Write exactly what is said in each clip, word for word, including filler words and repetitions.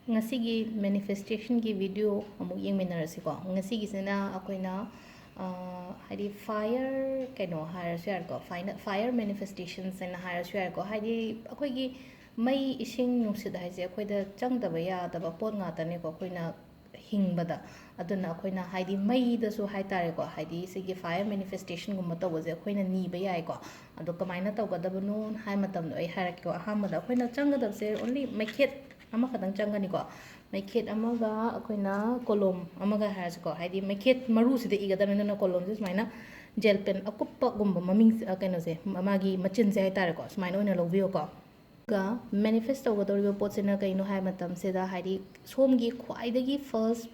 ꯉꯁꯤꯒꯤ ꯃꯦꯅꯤꯐꯦꯁꯇꯦꯁꯟꯒꯤ ꯚꯤꯗꯤꯑꯣ ꯑꯃꯨꯛ ꯌꯦꯡꯃꯤꯟꯅꯔꯁꯤꯀꯣ꯫ ꯉꯁꯤꯒꯤꯁꯤꯅ ꯑꯩꯈꯣꯏꯅ, ꯑ, ꯍꯥꯏꯗꯤ, ꯐꯥꯏꯌꯔ ꯀꯩꯅꯣ ꯍꯥꯏꯔꯁꯨ ꯌꯥꯔꯦꯀꯣ, ꯐꯥꯏꯅ-, ꯐꯥꯏꯌꯔ ꯃꯦꯅꯤꯐꯦꯁꯇꯦꯁꯟꯁ ꯍꯥꯏꯅ ꯍꯥꯏꯔꯁꯨ ꯌꯥꯔꯦꯀꯣ꯫ ꯍꯥꯏꯗꯤ, ꯑꯩꯈꯣꯏꯒꯤ ꯃꯩ, ꯏꯁꯤꯡ, ꯅꯨꯡꯁꯤꯠ ꯍꯥꯏꯁꯦ ꯑꯩꯈꯣꯏꯗ ꯆꯪꯗꯕ ꯌꯥꯗꯕ ꯄꯣꯠ ꯉꯥꯛꯇꯅꯦꯀꯣ, ꯑꯩꯈꯣꯏꯅ ꯍꯤꯡꯕꯗ꯫ ꯑꯗꯨꯅ ꯑꯩꯈꯣꯏꯅ, ꯍꯥꯏꯗꯤ, ꯃꯩꯗꯁꯨ ꯍꯥꯏ ꯇꯥꯔꯦꯀꯣ, ꯍꯥꯏꯗꯤ, ꯁꯤꯒꯤ ꯐꯥꯏꯌꯔ ꯃꯦꯅꯤꯐꯦꯁꯇꯦꯁꯟꯒꯨꯝꯕ ꯇꯧꯕꯁꯦ ꯑꯩꯈꯣꯏꯅ ꯅꯤꯕ ꯌꯥꯏꯀꯣ꯫ ꯑꯗꯣ ꯀꯃꯥꯏꯅ ꯇꯧꯒꯗꯕꯅꯣ ꯍꯥꯏ ꯃꯇꯝꯗ ꯑꯩ ꯍꯥꯏꯔꯛꯀꯦꯀꯣ꯫ ꯑꯍꯥꯟꯕꯗ ꯑꯩꯈꯣꯏꯅ ꯆꯪꯒꯗꯕꯁꯦ ꯑꯣꯟꯂꯤ ꯃꯩꯈꯦꯠ ꯑꯃꯈꯛꯇꯪ ꯆꯪꯒꯅꯤꯀꯣ꯫ ꯃꯩꯈꯦꯠ ꯑꯃꯒ ꯑꯩꯈꯣꯏꯅ ꯀꯣꯂꯣꯝ ꯑꯃꯒ ꯍꯥꯏꯔꯁꯤꯀꯣ, ꯍꯥꯏꯗꯤ ꯃꯩꯈꯦꯠ ꯃꯔꯨꯁꯤꯗ ꯏꯒꯗꯕꯅꯤ꯫ ꯑꯗꯨꯅ ꯀꯣꯂꯣꯝꯁꯦ ꯁꯨꯃꯥꯏꯅ ꯖꯦꯜ ꯄꯦꯟ ꯑꯀꯨꯞꯄꯒꯨꯝꯕ ꯃꯃꯤꯡ, ꯑ, ꯀꯩꯅꯣꯁꯦ, ꯃꯥꯒꯤ ꯃꯆꯤꯟꯁꯦ ꯍꯥꯏ ꯇꯥꯔꯦꯀꯣ, ꯁꯨꯃꯥꯏꯅ ꯑꯣꯏꯅ ꯂꯧꯕꯤꯌꯨꯀꯣ꯫ ꯑꯗꯨꯒ ꯃꯦꯅꯤꯐꯦꯁ ꯇꯧꯒꯗꯧꯔꯤꯕ ꯄꯣꯠꯁꯤꯅ ꯀꯩꯅꯣ ꯍꯥꯏꯕ ꯃꯇꯝꯁꯤꯗ, ꯍꯥꯏꯗꯤ, ꯁꯣꯝꯒꯤ ꯈ꯭ꯋꯥꯏꯗꯒꯤ ꯐꯥꯔꯁ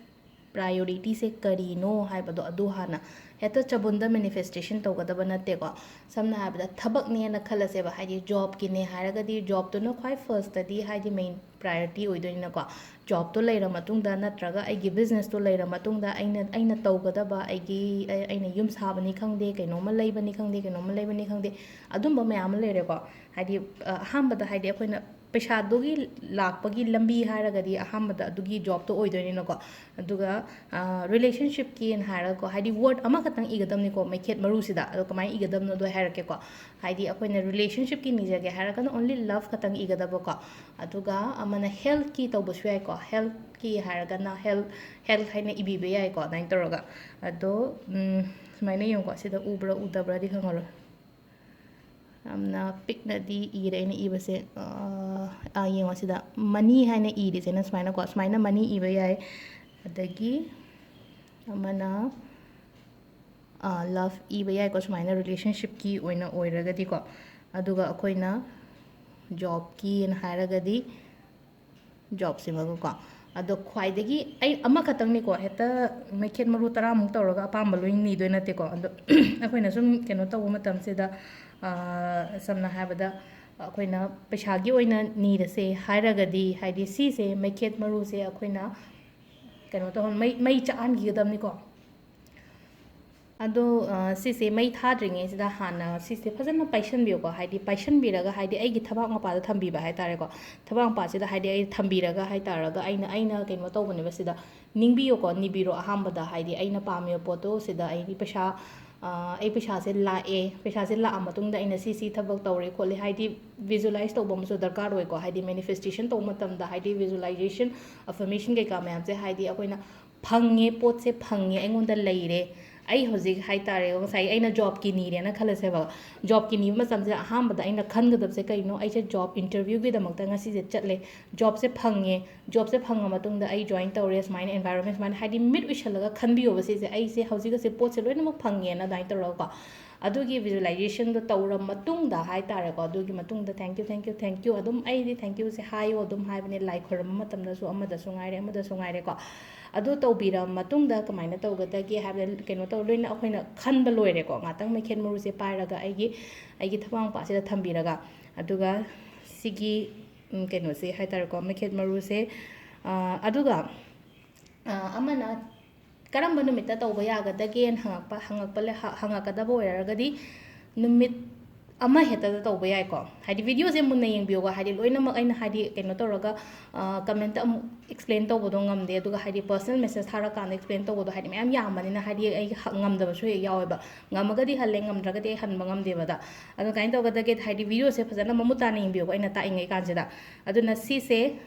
ꯄ꯭ꯔꯥꯏꯌꯣꯔꯤꯇꯤꯁꯦ ꯀꯔꯤꯅꯣ ꯍꯥꯏꯕꯗꯣ ꯑꯗꯨ ꯍꯥꯟꯅ, ꯍꯦꯛꯇ ꯆꯕꯨꯟꯗ ꯃꯦꯅꯤꯐꯦꯁꯇꯦꯁꯟ ꯇꯧꯒꯗꯕ ꯅꯠꯇꯦꯀꯣ꯫ ꯁꯝꯅ ꯍꯥꯏꯔꯕꯗ, ꯊꯕꯛꯅꯦꯅ ꯈꯜꯂꯁꯦꯕ, ꯍꯥꯏꯗꯤ, ꯖꯣꯕꯀꯤꯅꯦ ꯍꯥꯏꯔꯒꯗꯤ ꯖꯣꯕꯇꯨꯅ ꯈ꯭ꯋꯥꯏ ꯐꯥꯔꯁꯇꯗꯤ, ꯍꯥꯏꯗꯤ, ꯃꯦꯟ ꯄ꯭ꯔꯥꯏꯌꯣꯔꯤꯇꯤ ꯑꯣꯏꯗꯣꯏꯅꯤꯅꯀꯣ꯫ ꯖꯣꯕꯇꯣ ꯂꯩꯔ ꯃꯇꯨꯡꯗ, ꯅꯠꯇ꯭ꯔꯒ ꯑꯩꯒꯤ ꯕꯤꯖꯤꯅꯦꯁꯇꯣ ꯂꯩꯔ ꯃꯇꯨꯡꯗ, ꯑꯩꯅ, ꯑꯩꯅ ꯇꯧꯒꯗꯕ, ꯑꯩꯒꯤ, ꯑꯩ-, ꯑꯩꯅ ꯌꯨꯝ ꯁꯥꯕꯅꯤ ꯈꯪꯗꯦ, ꯀꯩꯅꯣꯝꯃ ꯂꯩꯕꯅꯤ ꯈꯪꯗꯦ, ꯀꯩꯅꯣꯝꯃ ꯂꯩꯕꯅꯤ ꯈꯪꯗꯦ, ꯑꯗꯨꯝꯕ ꯃꯌꯥꯝ ꯑꯃ ꯂꯩꯔꯦꯀꯣ꯫ ꯍꯥꯏꯗꯤ, ꯑ, ꯑꯍꯥꯟꯕꯗ, ꯍꯥꯏꯗꯤ, ꯑꯩꯈꯣꯏꯅ ꯄꯩꯁꯥꯗꯨꯒꯤ ꯂꯥꯛꯄꯒꯤ ꯂꯝꯕꯤ ꯍꯥꯏꯔꯒꯗꯤ ꯑꯍꯥꯟꯕꯗ ꯑꯗꯨꯒꯤ ꯖꯣꯕꯇꯣ ꯑꯣꯏꯗꯣꯏꯅꯤꯅꯀꯣ꯫ ꯑꯗꯨꯒ, ꯑ, ꯔꯤꯂꯦꯁꯟꯁꯤꯞꯀꯤꯅ ꯍꯥꯏꯔꯒꯀꯣ, ꯍꯥꯏꯗꯤ, ꯋꯥꯔꯗ ꯑꯃꯈꯛꯇꯪ ꯏꯒꯗꯕꯅꯤꯀꯣ, ꯃꯩꯈꯦꯠ ꯃꯔꯨꯁꯤꯗ꯫ ꯑꯗꯣ ꯀꯃꯥꯏꯅ ꯏꯒꯗꯕꯅꯣꯗꯣ ꯑꯩ ꯍꯥꯏꯔꯛꯀꯦꯀꯣ꯫ ꯍꯥꯏꯗꯤ, ꯑꯩꯈꯣꯏꯅ ꯔꯤꯂꯦꯁꯟꯁꯤꯞꯀꯤ ꯅꯤꯖꯒꯦ ꯍꯥꯏꯔꯒꯅ ꯑꯣꯟꯂꯤ ꯂꯚ ꯈꯛꯇꯪ ꯏꯒꯗꯕꯀꯣ꯫ ꯑꯗꯨꯒ ꯑꯃꯅ ꯍꯦꯜꯠꯀꯤ ꯇꯧꯕꯁꯨ ꯌꯥꯏꯀꯣ꯫ ꯍꯦꯜꯠꯀꯤ ꯍꯥꯏꯔꯒꯅ ꯍꯦꯜꯠ, ꯍꯦꯜꯠ ꯍꯥꯏꯅ ꯏꯕꯤꯕ ꯌꯥꯏꯀꯣ, ꯑꯗꯨꯃꯥꯏꯅ ꯇꯧꯔꯒ꯫ ꯑꯗꯣ, ꯎꯝ, ꯁꯨꯃꯥꯏꯅ ꯌꯦꯡꯉꯨꯀꯣ, ꯁꯤꯗ ꯎꯕ꯭ꯔꯥ ꯎꯗꯕ꯭ꯔꯥꯗꯤ ꯈꯪꯉꯔꯣꯏ꯫ ꯌꯥꯝꯅ ꯄꯤꯛꯅꯗꯤ ꯏꯔꯦ ꯑꯩꯅ ꯏꯕꯁꯦ꯫ ꯑꯥ, ꯑꯥ, ꯌꯦꯡꯉꯣ ꯁꯤꯗ, ꯃꯅꯤ ꯍꯥꯏꯅ ꯏꯔꯤꯁꯦꯅ ꯁꯨꯃꯥꯏꯅꯀꯣ, ꯁꯨꯃꯥꯏꯅ ꯃꯅꯤ ꯏꯕ ꯌꯥꯏ꯫ ꯑꯗꯒꯤ ꯑꯃꯅ, ꯑꯥ, ꯂꯚ ꯏꯕ ꯌꯥꯏꯀꯣ, ꯁꯨꯃꯥꯏꯅ ꯔꯤꯂꯦꯁꯟꯁꯤꯞꯀꯤ ꯑꯣꯏꯅ ꯑꯣꯏꯔꯒꯗꯤꯀꯣ꯫ ꯑꯗꯨꯒ ꯑꯩꯈꯣꯏꯅ ꯖꯣꯕꯀꯤꯅ ꯍꯥꯏꯔꯒꯗꯤ ꯖꯣꯕꯁꯤꯃꯒꯀꯣ꯫ ꯑꯗꯣ ꯈ꯭ꯋꯥꯏꯗꯒꯤ, ꯑꯩ ꯑꯃꯈꯛꯇꯪꯅꯤꯀꯣ, ꯍꯦꯛꯇ ꯃꯩꯈꯦꯠ ꯃꯔꯨ ꯇꯔꯥꯃꯨꯛ ꯇꯧꯔꯒ ꯑꯄꯥꯝꯕ ꯂꯣꯏ ꯅꯤꯗꯣꯏ ꯅꯠꯇꯦꯀꯣ꯫ ꯑꯗꯣ ꯑꯩꯈꯣꯏꯅ ꯁꯨꯝ ꯀꯩꯅꯣ ꯇꯧꯕ ꯃꯇꯝꯁꯤꯗ, ꯑꯥ, ꯁꯝꯅ ꯍꯥꯏꯔꯕꯗ, ꯑꯩꯈꯣꯏꯅ ꯄꯩꯁꯥꯒꯤ ꯑꯣꯏꯅ ꯅꯤꯔꯁꯦ ꯍꯥꯏꯔꯒꯗꯤ, ꯍꯥꯏꯗꯤ, ꯁꯤꯁꯦ, ꯃꯩꯈꯦꯠ ꯃꯔꯨꯁꯦ ꯑꯩꯈꯣꯏꯅ ꯀꯩꯅꯣ ꯇꯧꯍꯟ-, ꯃꯩ, ꯃꯩ ꯆꯥꯛꯍꯟꯈꯤꯒꯗꯕꯅꯤꯀꯣ꯫ ꯑꯗꯣ ꯁꯤꯁꯦ ꯃꯩ ꯊꯥꯗ꯭ꯔꯤꯉꯩꯁꯤꯗ ꯍꯥꯟꯅ ꯁꯤꯁꯦ ꯐꯖꯅ ꯄꯥꯏꯁꯟꯕꯤꯌꯨꯀꯣ꯫ ꯍꯥꯏꯗꯤ ꯄꯥꯏꯁꯟꯕꯤꯔꯒ, ꯍꯥꯏꯗꯤ ꯑꯩꯒꯤ ꯊꯕꯥꯛ ꯃꯄꯥꯗ ꯊꯝꯕꯤꯕ ꯍꯥꯏꯇꯥꯔꯦꯀꯣ꯫ ꯊꯕꯥꯛ ꯃꯄꯥꯁꯤꯗ ꯍꯥꯏꯗꯤ ꯑꯩ ꯊꯝꯕꯤꯔꯒ ꯍꯥꯏꯇꯥꯔꯒ ꯑꯩꯅ ꯑꯩꯅ ꯀꯩꯅꯣ ꯇꯧꯕꯅꯦꯕ ꯁꯤꯗ꯫ ꯅꯤꯡꯕꯤꯌꯨꯀꯣ, ꯅꯤꯕꯤꯔꯣ꯫ ꯑꯍꯥꯟꯕꯗ ꯍꯥꯏꯗꯤ ꯑꯩꯅ ꯄꯥꯝꯃꯤꯕ ꯄꯣꯠꯇꯣ ꯁꯤꯗ ꯑꯩꯒꯤ ꯄꯩꯁꯥ ꯑꯩ ꯄꯩꯁꯥꯁꯦ ꯂꯥꯛꯑꯦ꯫ ꯄꯩꯁꯥꯁꯦ ꯂꯥꯛꯑ ꯃꯇꯨꯡꯗ ꯑꯩꯅ ꯁꯤ ꯁꯤ ꯊꯕꯛ ꯇꯧꯔꯦ ꯈꯣꯠꯂꯦ ꯍꯥꯏꯗꯤ ꯚꯤꯖꯨꯋꯦꯂꯥꯏꯁ ꯇꯧꯕ ꯑꯃꯁꯨ ꯗꯔꯀꯥꯔ ꯑꯣꯏꯀꯣ꯫ ꯍꯥꯏꯗꯤ ꯃꯦꯅꯤꯐꯦꯁꯇꯦꯁꯟ ꯇꯧꯕ ꯃꯇꯝꯗ ꯍꯥꯏꯗꯤ ꯚꯤꯖꯨꯋꯦꯂꯥꯏꯖꯦꯁꯟ, ꯑꯐꯔꯃꯦꯁꯟ ꯀꯩꯀꯥ ꯃꯌꯥꯝꯁꯦ ꯍꯥꯏꯗꯤ ꯑꯩꯈꯣꯏꯅ ꯐꯪꯉꯦ, ꯄꯣꯠꯁꯦ ꯐꯪꯉꯦ, ꯑꯩꯉꯣꯟꯗ ꯂꯩꯔꯦ, ꯑꯩ ꯍꯧꯖꯤꯛ ꯍꯥꯏꯇꯥꯔꯦ ꯉꯁꯥꯏ ꯑꯩꯅ ꯖꯣꯕꯀꯤ ꯅꯤꯔꯦꯅ ꯈꯜꯂꯁꯦꯕ꯫ ꯖꯣꯕꯀꯤ ꯅꯤꯕ ꯃꯇꯝꯁꯤꯗ ꯑꯍꯥꯟꯕꯗ ꯑꯩꯅ ꯈꯟꯒꯗꯕꯁꯦ ꯀꯩꯅꯣ? ꯑꯩꯁꯦ ꯖꯣꯕ ꯏꯟꯇꯔꯚ꯭ꯌꯨꯒꯤꯗꯃꯛꯇ ꯉꯁꯤꯁꯦ ꯆꯠꯂꯦ, ꯖꯣꯕꯁꯦ ꯐꯪꯉꯦ꯫ ꯖꯣꯕꯁꯦ ꯐꯪꯉ ꯃꯇꯨꯡꯗ ꯑꯩ ꯖꯣꯏꯟ ꯇꯧꯔꯦ, ꯁꯨꯃꯥꯏꯅ ꯑꯦꯟꯚꯥꯏꯔꯣꯟꯃꯦꯟ ꯁꯨꯃꯥꯏꯅ ꯍꯥꯏꯗꯤ ꯃꯤꯠ ꯎꯏꯁꯜꯂꯒ ꯈꯟꯕꯤꯌꯣꯕ ꯁꯤꯁꯦ꯫ ꯑꯩꯁꯦ ꯍꯧꯖꯤꯛ ꯑꯁꯦ ꯄꯣꯠꯁꯦ ꯂꯣꯏꯅꯃꯛ ꯐꯪꯉꯦꯅ ꯑꯗꯨꯃꯥꯏꯅ ꯇꯧꯔꯒꯀꯣ꯫ ꯑꯗꯨꯒꯤ ꯚꯤꯖꯨꯋꯦꯂꯥꯏꯖꯦꯁꯟꯗꯣ ꯇꯧꯔ ꯃꯇꯨꯡꯗ ꯍꯥꯏꯇꯥꯔꯦꯀꯣ, ꯑꯗꯨꯒꯤ ꯃꯇꯨꯡꯗ thank you, thank you, thank you ꯑꯗꯨꯝ ꯑꯩꯗꯤ thank youꯁꯦ ꯍꯥꯏꯌꯣ ꯑꯗꯨꯝ ꯍꯥꯏꯕꯅꯦ, ꯂꯥꯏ ꯈꯣꯏꯔꯝꯕ ꯃꯇꯝꯗꯁꯨ ꯑꯃꯗꯁꯨ ꯉꯥꯏꯔꯦ, ꯑꯃꯗꯁꯨ ꯉꯥꯏꯔꯦꯀꯣ꯫ ꯑꯗꯨ ꯇꯧꯕꯤꯔ ꯃꯇꯨꯡꯗ ꯀꯃꯥꯏꯅ ꯇꯧꯒꯗꯒꯦ ꯍꯥꯏꯕꯗ, ꯀꯩꯅꯣ ꯇꯧ, ꯂꯣꯏꯅ ꯑꯩꯈꯣꯏꯅ ꯈꯟꯕ ꯂꯣꯏꯔꯦꯀꯣ꯫ ꯉꯥꯛꯇꯪ ꯃꯩꯈꯦꯠ ꯃꯔꯨꯁꯦ ꯄꯥꯏꯔꯒ ꯑꯩꯒꯤ ꯑꯩꯒꯤ ꯊꯕꯥꯛ ꯃꯄꯥꯁꯤꯗ ꯊꯝꯕꯤꯔꯒ, ꯑꯗꯨꯒ ꯁꯤꯒꯤ ꯎꯝ, ꯀꯩꯅꯣꯁꯦ ꯍꯥꯏꯇꯥꯔꯦꯀꯣ, ꯃꯩꯈꯦꯠ ꯃꯔꯨꯁꯦ꯫ ꯑ, ꯑꯗꯨꯒ ꯑ, ꯑꯃꯅ ꯀꯔꯝꯕ ꯅꯨꯃꯤꯠꯇ ꯇꯧꯕ ꯌꯥꯒꯗꯒꯦꯅ ꯍꯪꯉꯛꯄ ꯍꯪꯉꯛꯄ ꯂꯩ- ꯍ- ꯍꯪꯉꯛꯀꯗꯕ ꯑꯣꯏꯔꯒꯗꯤ, ꯅꯨꯃꯤꯠ ꯑꯃ ꯍꯦꯛꯇꯗ ꯇꯧꯕ ꯌꯥꯏꯀꯣ꯫ ꯍꯥꯏꯗꯤ ꯚꯤꯗꯤꯑꯣꯁꯦ ꯃꯨꯟꯅ ꯌꯦꯡꯕꯤꯌꯨꯀꯣ꯫ ꯍꯥꯏꯗꯤ ꯂꯣꯏꯅꯃꯛ ꯑꯩꯅ ꯍꯥꯏꯗꯤ ꯀꯩꯅꯣ ꯇꯧꯔꯒ ꯀꯃꯦꯟꯇ ꯑꯃꯨꯛ ꯑꯦꯛꯁꯄ꯭ꯂꯦꯟ ꯇꯧꯕꯗꯣ ꯉꯝꯗꯦ, ꯑꯗꯨꯒ ꯍꯥꯏꯗꯤ ꯄꯔꯁꯅꯦꯜ ꯃꯦꯁꯦꯖ ꯊꯥꯔꯀꯥꯟꯗ ꯑꯦꯛꯁꯄ꯭ꯂꯦꯟ ꯇꯧꯕꯗꯣ ꯍꯥꯏꯗꯤ ꯃꯌꯥꯝ ꯌꯥꯝꯕꯅꯤꯅ ꯍꯥꯏꯗꯤ ꯑꯩ ꯍ- ꯉꯝꯗꯕꯁꯨ ꯍꯦꯛ ꯌꯥꯎꯋꯦꯕ꯫ ꯉꯝꯃꯒꯗꯤ ꯍꯜꯂꯦ, ꯉꯝꯗ꯭ꯔꯒꯗꯤ ꯑꯩ ꯍꯟꯕ ꯉꯝꯗꯦꯕꯗ꯫ ꯑꯗꯣ ꯀꯃꯥꯏꯅ ꯇꯧꯒꯗꯒꯦ ꯍꯥꯏꯗꯤ ꯚꯤꯗꯤꯑꯣꯁꯦ ꯐꯖꯅ ꯃꯃꯨꯠ ꯇꯥꯅ ꯌꯦꯡꯕꯤꯌꯨꯀꯣ ꯑꯩꯅ ꯇꯥꯛꯏꯉꯩ ꯀꯥꯟꯁꯤꯗ꯫ ꯑꯗꯨꯅ ꯁꯤꯁꯦ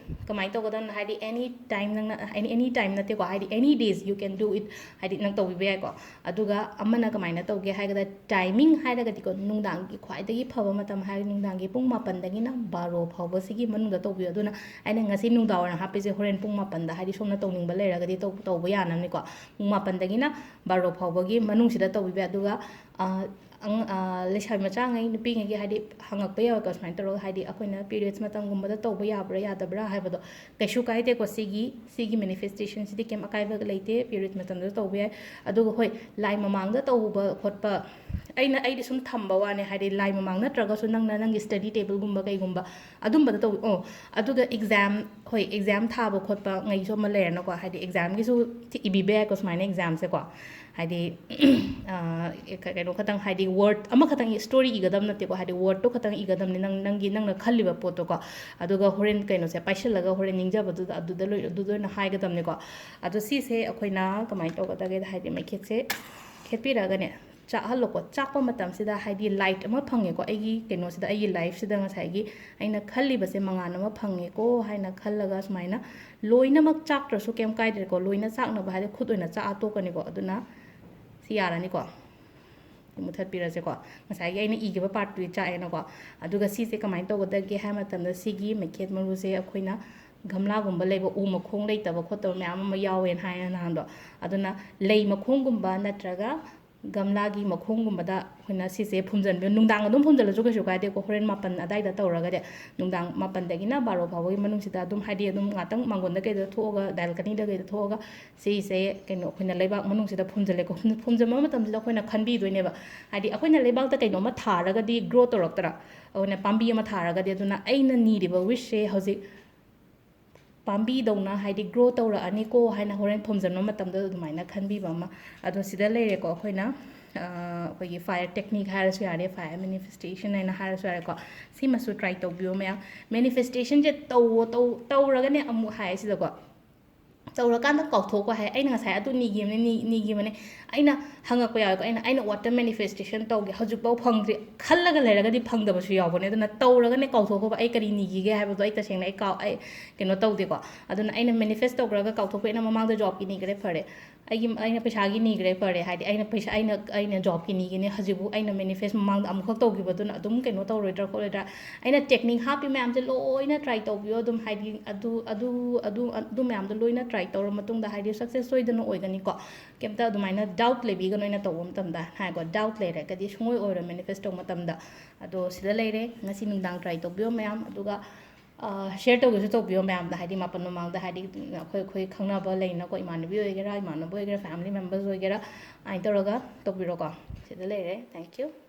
ꯀꯃꯥꯏꯅ ꯇꯧꯒꯗꯕꯅꯣ ꯍꯥꯏꯗꯤ any time ꯅꯪꯅ, any any time ꯅꯠꯇꯦꯀꯣ, ꯍꯥꯏꯗꯤ any days you can do it, ꯍꯥꯏꯗꯤ ꯅꯪ ꯇꯧꯕꯤꯕ ꯌꯥꯏꯀꯣ꯫ ꯑꯗꯨꯒ ꯑꯃꯅ ꯀꯃꯥꯏꯅ ꯇꯧꯒꯦ ꯍꯥꯏꯔꯒꯗ, ꯇꯥꯏꯃꯤꯡ ꯍꯥꯏꯔꯒꯗꯤꯀꯣ, ꯅꯨꯡꯗꯥꯡꯒꯤ ꯈ꯭ꯋꯥꯏꯗꯒꯤ ꯐꯕ ꯃꯇꯝ ꯍꯥꯏꯔꯒ ꯅꯨꯡꯗꯥꯡꯒꯤ ꯄꯨꯡ ꯃꯥꯄꯟꯗꯒꯤꯅ ꯕꯥꯔꯣ ꯐꯥꯎꯕꯁꯤꯒꯤ ꯃꯅꯨꯡꯗ ꯇꯧꯕꯤꯌꯨ꯫ ꯑꯗꯨꯅ ꯑꯩꯅ ꯉꯁꯤ ꯅꯨꯡꯗꯥꯡ ꯋꯥꯏꯔꯝ ꯍꯥꯞꯄꯤꯁꯦ ꯍꯣꯔꯦꯟ ꯄꯨꯡ ꯃꯥꯄꯟꯗ, ꯍꯥꯏꯗꯤ ꯁꯣꯝꯅ ꯇꯧꯅꯤꯡꯕ ꯂꯩꯔꯒꯗꯤ ꯇꯧ- ꯇꯧꯕ ꯌꯥꯅꯕꯅꯤꯀꯣ꯫ ꯄꯨꯡ ꯃꯥꯄꯟꯗꯒꯤꯅ ꯕꯥꯔꯣ ꯐꯥꯎꯕꯒꯤ ꯃꯅꯨꯡꯁꯤꯗ ꯇꯧꯕꯤꯕ ꯌꯥꯏ꯫ ꯑꯗꯨꯒ ꯑ, ꯑꯉ-, ꯑ, ꯂꯩꯁꯥꯕꯤ ꯃꯆꯥꯉꯩ, ꯅꯨꯄꯤꯉꯩꯒꯤ ꯍꯥꯏꯗꯤ ꯍꯪꯉꯛꯄ ꯌꯥꯎꯋꯦꯀꯣ, ꯁꯨꯃꯥꯏꯅ ꯇꯧꯔꯒ ꯍꯥꯏꯗꯤ ꯑꯩꯈꯣꯏꯅ ꯄꯤꯔꯤꯌꯠꯁ ꯃꯇꯝꯒꯨꯝꯕꯗ ꯇꯧꯕ ꯌꯥꯕ꯭ꯔꯥ ꯌꯥꯗꯕ꯭ꯔꯥ ꯍꯥꯏꯕꯗꯣ꯫ ꯀꯩꯁꯨ ꯀꯥꯏꯗꯦꯀꯣ, ꯁꯤꯒꯤ ꯁꯤꯒꯤ ꯃꯦꯅꯤꯐꯦꯁꯇꯦꯁꯟꯁꯤꯗꯤ ꯀꯩꯝ ꯑꯀꯥꯏꯕ ꯂꯩꯇꯦ, ꯄꯤꯔꯤꯌꯠ ꯃꯇꯝꯗꯁꯨ ꯇꯧꯕ ꯌꯥꯏ꯫ ꯑꯗꯨꯒ ꯍꯣꯏ, ꯂꯥꯏ ꯃꯃꯥꯡꯗ ꯇꯧꯕ ꯈꯣꯠꯄ, ꯑꯩꯅ ꯑꯩꯗꯤ ꯁꯨꯝ ꯊꯝꯕ ꯋꯥꯅꯦ, ꯍꯥꯏꯗꯤ ꯂꯥꯏ ꯃꯃꯥꯡ ꯅꯠꯇ꯭ꯔꯒꯁꯨ ꯅꯪꯅ ꯅꯪꯒꯤ study tableꯒꯨꯝꯕ ꯀꯩꯒꯨꯝꯕ ꯑꯗꯨꯝꯕꯗ ꯇꯧ꯫ ꯑꯣ, ꯑꯗꯨꯒ exam, ꯍꯣꯏ, exam ꯊꯥꯕ ꯈꯣꯠꯄ ꯉꯩꯁꯨ ꯑꯃ ꯂꯩꯔꯦꯅꯀꯣ, ꯍꯥꯏꯗꯤ examꯒꯤꯁꯨ ꯏꯕꯤꯕ ꯌꯥꯏꯀꯣ ꯁꯨꯃꯥꯏꯅ examꯁꯦꯀꯣ꯫ ꯍꯥꯏꯗꯤ ꯀꯩꯅꯣ ꯈꯛꯇꯪ, ꯍꯥꯏꯗꯤ word ꯑꯃꯈꯛꯇꯪ story ꯏꯒꯗꯕ ꯅꯠꯇꯦꯀꯣ, ꯍꯥꯏꯗꯤ wordꯇꯣ ꯈꯛꯇꯪ ꯏꯒꯗꯕꯅꯤ, ꯅꯪ ꯅꯪꯒꯤ ꯅꯪꯅ ꯈꯜꯂꯤꯕ ꯄꯣꯠꯇꯣꯀꯣ꯫ ꯑꯗꯨꯒ ꯍꯣꯔꯦꯟ ꯀꯩꯅꯣꯁꯦ ꯄꯥꯏꯁꯤꯜꯂꯒ ꯍꯣꯔꯦꯟ ꯅꯤꯡꯖꯕꯗꯨꯗ ꯑꯗꯨꯗ ꯂꯣꯏ ꯑꯗꯨꯗ ꯑꯣꯏꯅ ꯍꯥꯏꯒꯗꯕꯅꯤꯀꯣ꯫ ꯑꯗꯣ ꯁꯤꯁꯦ ꯑꯩꯈꯣꯏꯅ ꯀꯃꯥꯏꯅ ꯇꯧꯒꯗꯒꯦꯗ, ꯍꯥꯏꯗꯤ ꯃꯩꯈꯦꯠꯁꯦ ꯈꯦꯠꯄꯤꯔꯛꯑꯒꯅꯦ, ꯆꯥꯛꯍꯜꯂꯣꯀꯣ꯫ ꯆꯥꯛꯄ ꯃꯇꯝꯁꯤꯗ ꯍꯥꯏꯗꯤ light ꯑꯃ ꯐꯪꯉꯦꯀꯣ, ꯑꯩꯒꯤ ꯀꯩꯅꯣꯁꯤꯗ, ꯑꯩꯒꯤ lifeꯁꯤꯗ ꯉꯁꯥꯏꯒꯤ ꯑꯩꯅ ꯈꯜꯂꯤꯕꯁꯦ ꯃꯉꯥꯜ ꯑꯃ ꯐꯪꯉꯦꯀꯣ ꯍꯥꯏꯅ ꯈꯜꯂꯒ ꯁꯨꯃꯥꯏꯅ ꯂꯣꯏꯅꯃꯛ ꯆꯥꯛꯇ꯭ꯔꯁꯨ ꯀꯩꯝ ꯀꯥꯏꯗ꯭ꯔꯦꯀꯣ, ꯂꯣꯏꯅ ꯆꯥꯛꯅꯕ ꯍꯥꯏꯗꯤ ꯈꯨꯠ ꯑꯣꯏꯅ ꯆꯥꯛꯑ ꯇꯣꯛꯀꯅꯤꯀꯣ꯫ ꯑꯗꯨꯅ ꯁꯤ ꯌꯥꯔꯅꯤꯀꯣ꯫ ꯃꯨꯊꯠꯄꯤꯔꯁꯦꯀꯣ꯫ ꯉꯁꯥꯏꯒꯤ ꯑꯩꯅ ꯏꯈꯤꯕ partꯇꯨꯗꯤ ꯆꯥꯛꯑꯦꯅꯀꯣ꯫ ꯑꯗꯨꯒ ꯁꯤꯁꯦ ꯀꯃꯥꯏꯅ ꯇꯧꯒꯗꯒꯦ ꯍꯥꯏꯕ ꯃꯇꯝꯗ, ꯁꯤꯒꯤ ꯃꯩꯈꯦꯠ ꯃꯔꯨꯁꯦ ꯑꯩꯈꯣꯏꯅ ꯒꯝꯂꯥꯒꯨꯝꯕ ꯂꯩꯕ, ꯎ ꯃꯈꯣꯡ ꯂꯩꯇꯕ ꯈꯣꯠꯇꯕ ꯃꯌꯥꯝ ꯑꯃ ꯌꯥꯎꯋꯦꯅ ꯍꯥꯏꯌꯦ ꯅꯍꯥꯟꯗꯣ꯫ ꯑꯗꯨꯅ ꯂꯩ ꯃꯈꯣꯡꯒꯨꯝꯕ ꯅꯠꯇ꯭ꯔꯒ ꯒꯝꯂꯥꯒꯤ ꯃꯈꯣꯡꯒꯨꯝꯕꯗ ꯑꯩꯈꯣꯏꯅ ꯁꯤꯁꯦ ꯐꯨꯝꯖꯤꯟꯕꯤꯌꯨ꯫ ꯅꯨꯡꯗꯥꯡ ꯑꯗꯨꯝ ꯐꯨꯝꯖꯤꯜꯂꯁꯨ ꯀꯩꯁꯨ ꯀꯥꯏꯗꯦꯀꯣ, ꯍꯣꯔꯦꯟ ꯃꯥꯄꯟ ꯑꯗꯥꯏꯗ ꯇꯧꯔꯒꯗꯤ꯫ ꯅꯨꯡꯗꯥꯡ ꯃꯥꯄꯟꯗꯒꯤꯅ ꯕꯥꯔꯣ ꯐꯥꯎꯕꯒꯤ ꯃꯅꯨꯡꯁꯤꯗ ꯑꯗꯨꯝ, ꯍꯥꯏꯗꯤ ꯑꯗꯨꯝ ꯉꯥꯛꯇꯪ ꯃꯥꯡꯒꯣꯟꯗ ꯀꯩꯗ ꯊꯣꯛꯑꯒ, balconyꯗ ꯀꯩꯗ ꯊꯣꯛꯑꯒ ꯁꯤꯁꯦ ꯀꯩꯅꯣ ꯑꯩꯈꯣꯏꯅ ꯂꯩꯕꯥꯛ ꯃꯅꯨꯡꯁꯤꯗ ꯐꯨꯝꯖꯤꯜꯂꯦꯀꯣ꯫ ꯐꯨꯝ-, ꯐꯨꯝꯖꯤꯟꯕ ꯃꯇꯝꯁꯤꯗ ꯑꯩꯈꯣꯏꯅ ꯈꯟꯕꯤꯗꯣꯏꯅꯦꯕ, ꯍꯥꯏꯗꯤ ꯑꯩꯈꯣꯏꯅ ꯂꯩꯕꯥꯛꯇ ꯀꯩꯅꯣꯝꯃ ꯊꯥꯔꯒꯗꯤ grow ꯇꯧꯔꯛꯇ꯭ꯔꯥ? ꯑꯩꯈꯣꯏꯅ ꯄꯥꯝꯕꯤ ꯑꯃ ꯊꯥꯔꯒꯗꯤ꯫ ꯑꯗꯨꯅ ꯑꯩꯅ ꯅꯤꯔꯤꯕ wishꯁꯦ ꯍꯧꯖꯤꯛ ꯄꯥꯝꯕꯤꯗꯧꯅ ꯍꯥꯏꯗꯤ grow ꯇꯧꯔꯛꯑꯅꯤꯀꯣ ꯍꯥꯏꯅ ꯍꯣꯔꯦꯟ ꯐꯨꯝꯖꯤꯟꯕ ꯃꯇꯝꯗ ꯑꯗꯨꯃꯥꯏꯅ ꯈꯟꯕꯤꯕ ꯑꯃ꯫ ꯑꯗꯣ ꯁꯤꯗ ꯂꯩꯔꯦꯀꯣ ꯑꯩꯈꯣꯏꯅ, ꯑ, ꯑꯩꯈꯣꯏꯒꯤ fire technique ꯍꯥꯏꯔꯁꯨ ꯌꯥꯔꯦ, fire manifestation ꯍꯥꯏꯅ ꯍꯥꯏꯔꯁꯨ ꯌꯥꯔꯦꯀꯣ꯫ ꯁꯤꯃꯁꯨ try ꯇꯧꯕꯤꯌꯣ ꯃꯌꯥꯝ꯫ Manifestationꯁꯦ ꯇꯧꯋꯣ, ꯇꯧ-, ꯇꯧꯔꯒꯅꯦ ꯑꯃꯨꯛ ꯍꯥꯏ ꯁꯤꯗꯀꯣ꯫ ꯇꯧꯔꯀꯥꯟꯗ ꯀꯥꯎꯊꯣꯛꯄ ꯍꯥꯏ, ꯑꯩꯅ ꯉꯁꯥꯏ ꯑꯗꯨ ꯅꯤꯈꯤꯕꯅꯦ, ꯅꯤ-, ꯅꯤꯈꯤꯕꯅꯦ꯫ ꯑꯩꯅ ꯍꯪꯉꯛꯄ ꯌꯥꯎꯋꯦꯀꯣ, ꯑꯩꯅ, "ꯑꯩꯅ what manifestation ꯇꯧꯒꯦ, ꯍꯧꯖꯤꯛꯐꯥꯎ ꯐꯪꯗ꯭ꯔꯤ"꯫ ꯈꯜꯂꯒ ꯂꯩꯔꯒꯗꯤ ꯐꯪꯗꯕꯁꯨ ꯌꯥꯎꯕꯅꯦ꯫ ꯑꯗꯨꯅ ꯇꯧꯔꯒꯅꯦ ꯀꯥꯎꯊꯣꯛꯈ꯭ꯔꯕ, "ꯑꯩ ꯀꯔꯤ ꯅꯤꯈꯤꯒꯦ?" ꯍꯥꯏꯕꯗꯣ ꯑꯩ ꯇꯁꯦꯡꯅ ꯑꯩ ꯀꯥꯎ-, ꯑꯩ ꯀꯩꯅꯣ ꯇꯧꯗꯦꯀꯣ꯫ ꯑꯗꯨꯅ ꯑꯩꯅ manifest ꯇꯧꯈ꯭ꯔꯒ ꯀꯥꯎꯊꯣꯛꯄ, ꯑꯩꯅ ꯃꯃꯥꯡꯗ jobꯀꯤ ꯅꯤꯈ꯭ꯔꯦ, ꯐꯔꯦ꯫ ꯑꯩꯒꯤ, ꯑꯩꯅ ꯄꯩꯁꯥꯒꯤ ꯅꯤꯈ꯭ꯔꯦ, ꯐꯔꯦ꯫ ꯍꯥꯏꯗꯤ ꯑꯩꯅ ꯄꯩꯁꯥ, ꯑꯩꯅ, ꯑꯩꯅ jobꯀꯤ ꯅꯤꯒꯅꯤ, ꯍꯧꯖꯤꯛꯐꯥꯎ ꯑꯩꯅ manifest ꯃꯃꯥꯡꯗ ꯑꯃꯨꯛꯈꯛ ꯇꯧꯈꯤꯕꯗꯨꯅ ꯑꯗꯨꯝ ꯀꯩꯅꯣ ꯇꯧꯔꯣꯏꯗ꯭ꯔꯥ ꯈꯣꯠꯂꯣꯏꯗ꯭ꯔꯥ? ꯑꯩꯅ technique ꯍꯥꯞꯄꯤ ꯃꯌꯥꯝꯁꯦ ꯂꯣꯏꯅ try ꯇꯧꯕꯤꯌꯣ ꯑꯗꯨꯝ, ꯍꯥꯏꯗꯤ ꯑꯗꯨ, ꯑꯗꯨ, ꯑꯗꯨ, ꯑꯗꯨ ꯃꯌꯥꯝꯗꯣ ꯂꯣꯏꯅ try ꯇꯧꯔ ꯃꯇꯨꯡꯗ, ꯍꯥꯏꯗꯤ success ꯁꯣꯏꯗꯅ ꯑꯣꯏꯒꯅꯤꯀꯣ꯫ ꯀꯩꯝꯇ ꯑꯗꯨꯃꯥꯏꯅ doubt ꯂꯩꯕꯤꯒꯅꯨ ꯑꯩꯅ ꯇꯧꯕ ꯃꯇꯝꯗ, ꯍꯥꯏꯀꯣ, doubt ꯂꯩꯔꯒꯗꯤ ꯁꯨꯡꯑꯣꯏ ꯑꯣꯏꯔꯣꯏ manifest ꯇꯧꯕ ꯃꯇꯝꯗ꯫ ꯑꯗꯣ ꯁꯤꯗ ꯂꯩꯔꯦ, ꯉꯁꯤ ꯅꯨꯡꯗꯥꯡ try ꯇꯧꯕꯤꯌꯣ ꯃꯌꯥꯝ꯫ ꯑꯗꯨꯒ ꯑ, share ꯇꯧꯒꯦꯁꯨ ꯇꯧꯕꯤꯌꯣ ꯃꯌꯥꯝꯗ, ꯍꯥꯏꯗꯤ ꯃꯥꯄꯟ ꯃꯃꯥꯡꯗ, ꯍꯥꯏꯗꯤ ꯑꯩꯈꯣꯏ, ꯑꯩꯈꯣꯏ ꯈꯪꯅꯕ ꯂꯩꯅꯀꯣ, ꯏꯃꯥꯟꯅꯕꯤ ꯑꯣꯏꯒꯦꯔꯥ, ꯏꯃꯥꯟꯅꯕ ꯑꯣꯏꯒꯦꯔꯥ, family members ꯑꯣꯏꯒꯦꯔꯥ, ꯑꯗꯨꯃꯥꯏꯅ ꯇꯧꯔꯒ ꯇꯧꯕꯤꯔꯣꯀꯣ꯫ ꯁꯤꯗ ꯂꯩꯔꯦ, thank you꯫